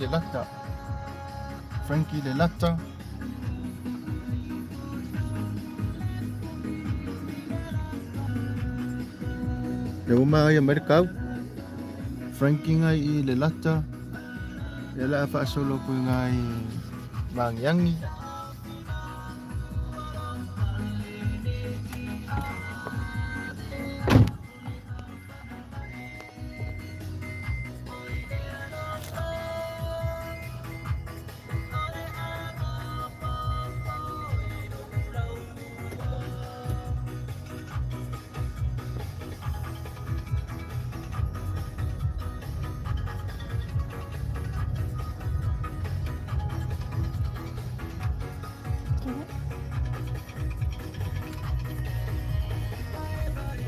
Lelata. Frankie Lelata. Le uma ai mai kau. Frankie ngai i Lelata. Ia la faasolo ku ngai Magiangi.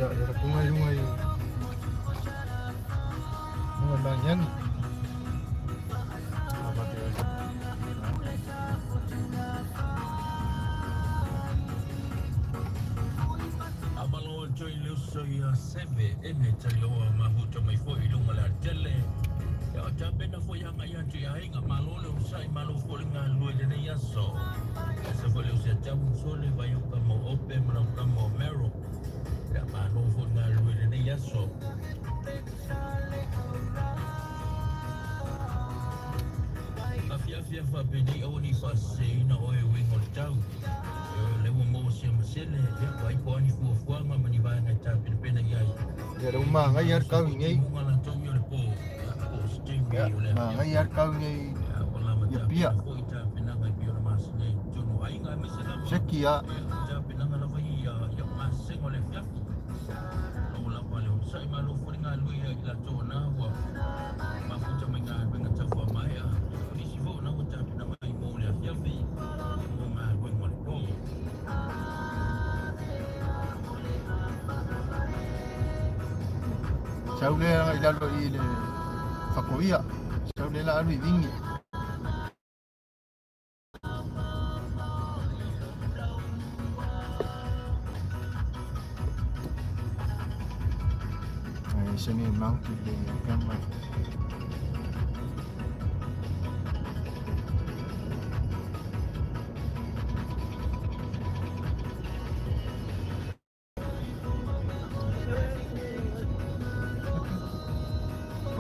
Ya, ya ku ngai ngai ngai Magiangi. Apa dia? Amalo toi le uso ia seve ene tai loa mahuta mai foi i lunga le atele. Ia o tapena foi anga ia tu ia inga malo le usai malo foi le ngalue le nei aso. Ia se foi le usia tau sole vai o ka mo ope ma ka mo mero. Ia malo foi le ngalue le nei aso. Afiafi whapeni au ni whaseina o e wingo le tau. E le ua mo se masele, ia ko ai ko ani fuafuaga ma ni vaega e tapenapena i ai. Ia le uma ngai ar kau i nei. Munga la tau ia le po, ia po Stevie Ia, o le ma ngai ar kau nei. Ia o la ma Ia pia. tapena foi tapenaga i pia o le masina i tonu aiga e maise lava. Seki ia. Ia tapenaga lava ia ia masega o le afiafi. O lava le onosai malo foi le galue ia i latou na ua mafuta mai galuega taufaamaea. O nisi foi o na ua tapena mai mo le afiafi mo galuega o le po. Sau le ngai lalo i le whakoia. Sau le la alu i vingi. Ai se ni mount le camera.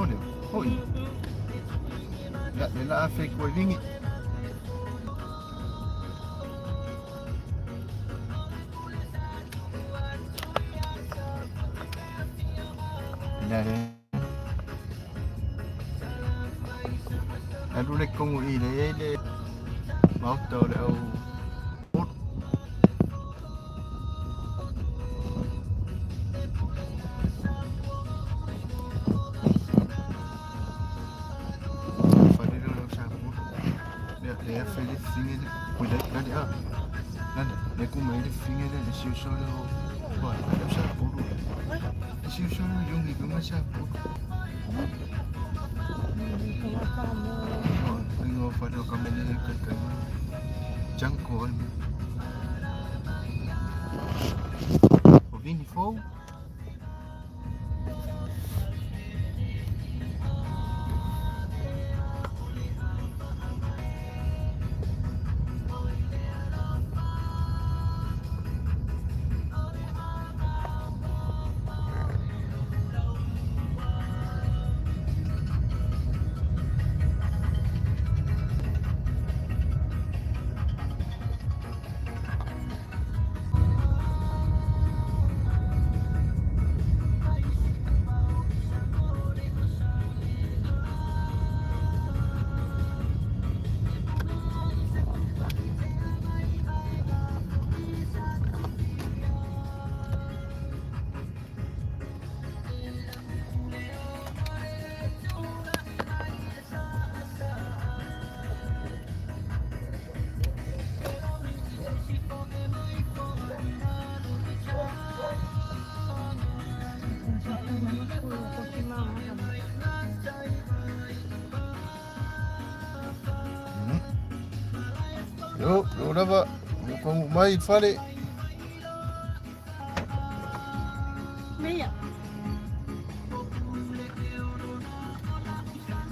Ole, hoi. La le la afe ko i vingi. La le. Alu le kongo i le le mauta o le au Le afe le finge le pui le le a. Le le ku mai le finge le le siu so le o. Wa, le sa puru. Le siu so le yungi ku ma sa puru. Ingo fa le ka mele ka ka. Janko al. O vini fo. Yo, yo lava. Yo kongo mai fale. Meia.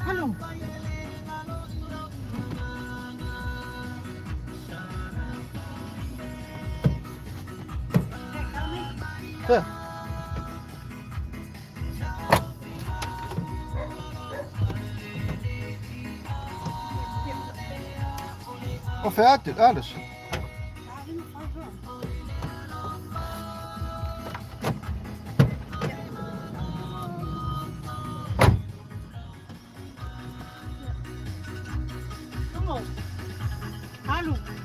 Hello. Fea? Och färdigt, alles. Đúng rồi. Alu.